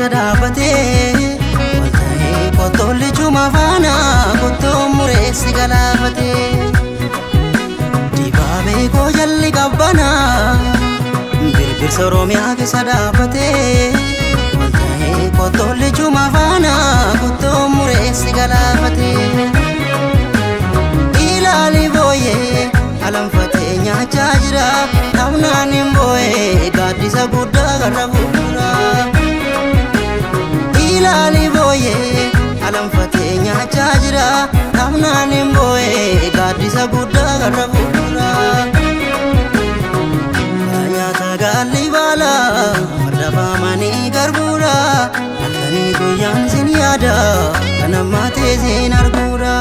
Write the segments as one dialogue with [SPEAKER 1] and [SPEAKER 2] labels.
[SPEAKER 1] keessa dhaabbatee walta'ee qottolli cuma faana qottoo mureessi galaafatee dibaabee koo jalli qabbanaa birbirsa Oromiyaa keessa dhaabbatee walta'ee qottolli cuma faana qottoo mureessi galaafatee ilaali booyee alanfatee nyaachaa jira dhabnaan hin booyee gaaddisa guddaa karra fuuldura. Ilaali booyee alanfatee nyaachaa jira dhabnaan hin booyee gaaddisa guddaa karra fuuldura. Nyaata gaalli baala farda faamanii garbuudha halkanii guyyaan sin yaada kan ammaatee sin arguudha.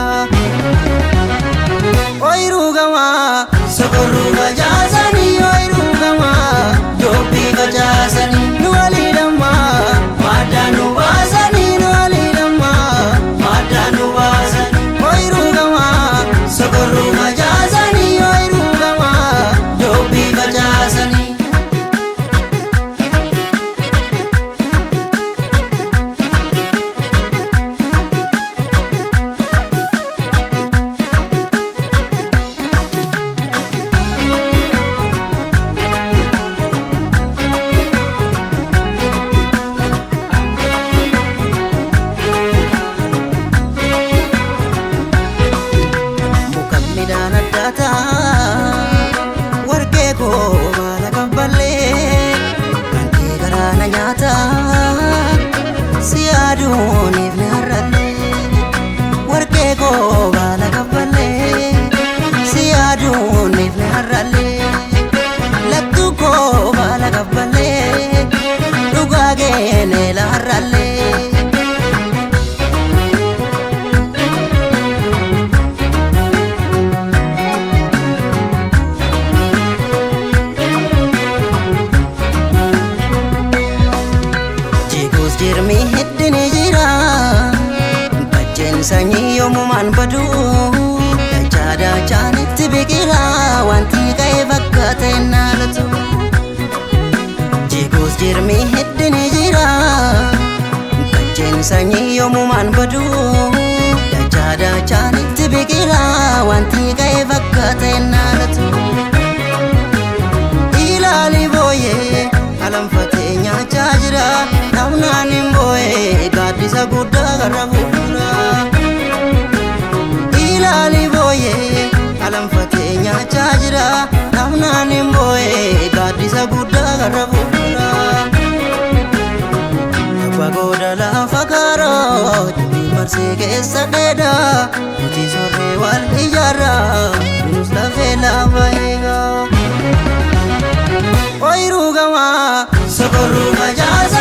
[SPEAKER 1] Ooyiruu gamaa sokorruu facaasanii ooyiruu gamaa dubbii facaasanii nu walii dhammaa maddaa nu baasanii nu walii dhammaa maddaa nu baasanii ooyiruu gamaa sokorruu facaasanii ooyiruu gamaa dubbii facaasanii. Muka midhaan addaataa warqee koo baala kabballee kan kee garaana nyaataa si yaaduuniif ni har'allee warqee koo baala kabballee si yaaduuniif ni har'allee lattuu koo baala kabballee dhugaa geenee la har'allee. Jigus jirmi heddini jira Qacceen sanyii yoomumaan badu Dachaa dachaan itti biqila Wanti ka'e fakkaata hin haalatu Jigus jirmi heddini jira Qacceen sanyii yoomumaan badu Dachaa dachaan itti biqila Wanti ka'e fakkaata hin haalatu Ilaali booyee alanfatee nyaachaa jira dhabnaan hin booyee gaaddisa guddaa karra fuuldura. Ilaali booyee alanfatee nyaachaa jira dhabnaan hin booyee gaaddisa guddaa karra fuuldura. Abbaa gooda lafa kaaroo jibbii marsee keessa dheedaa nuti sorree wal ijaarraa nus lafee lafa eegaa. Ooyiruu gamaa sokorruu facaasa.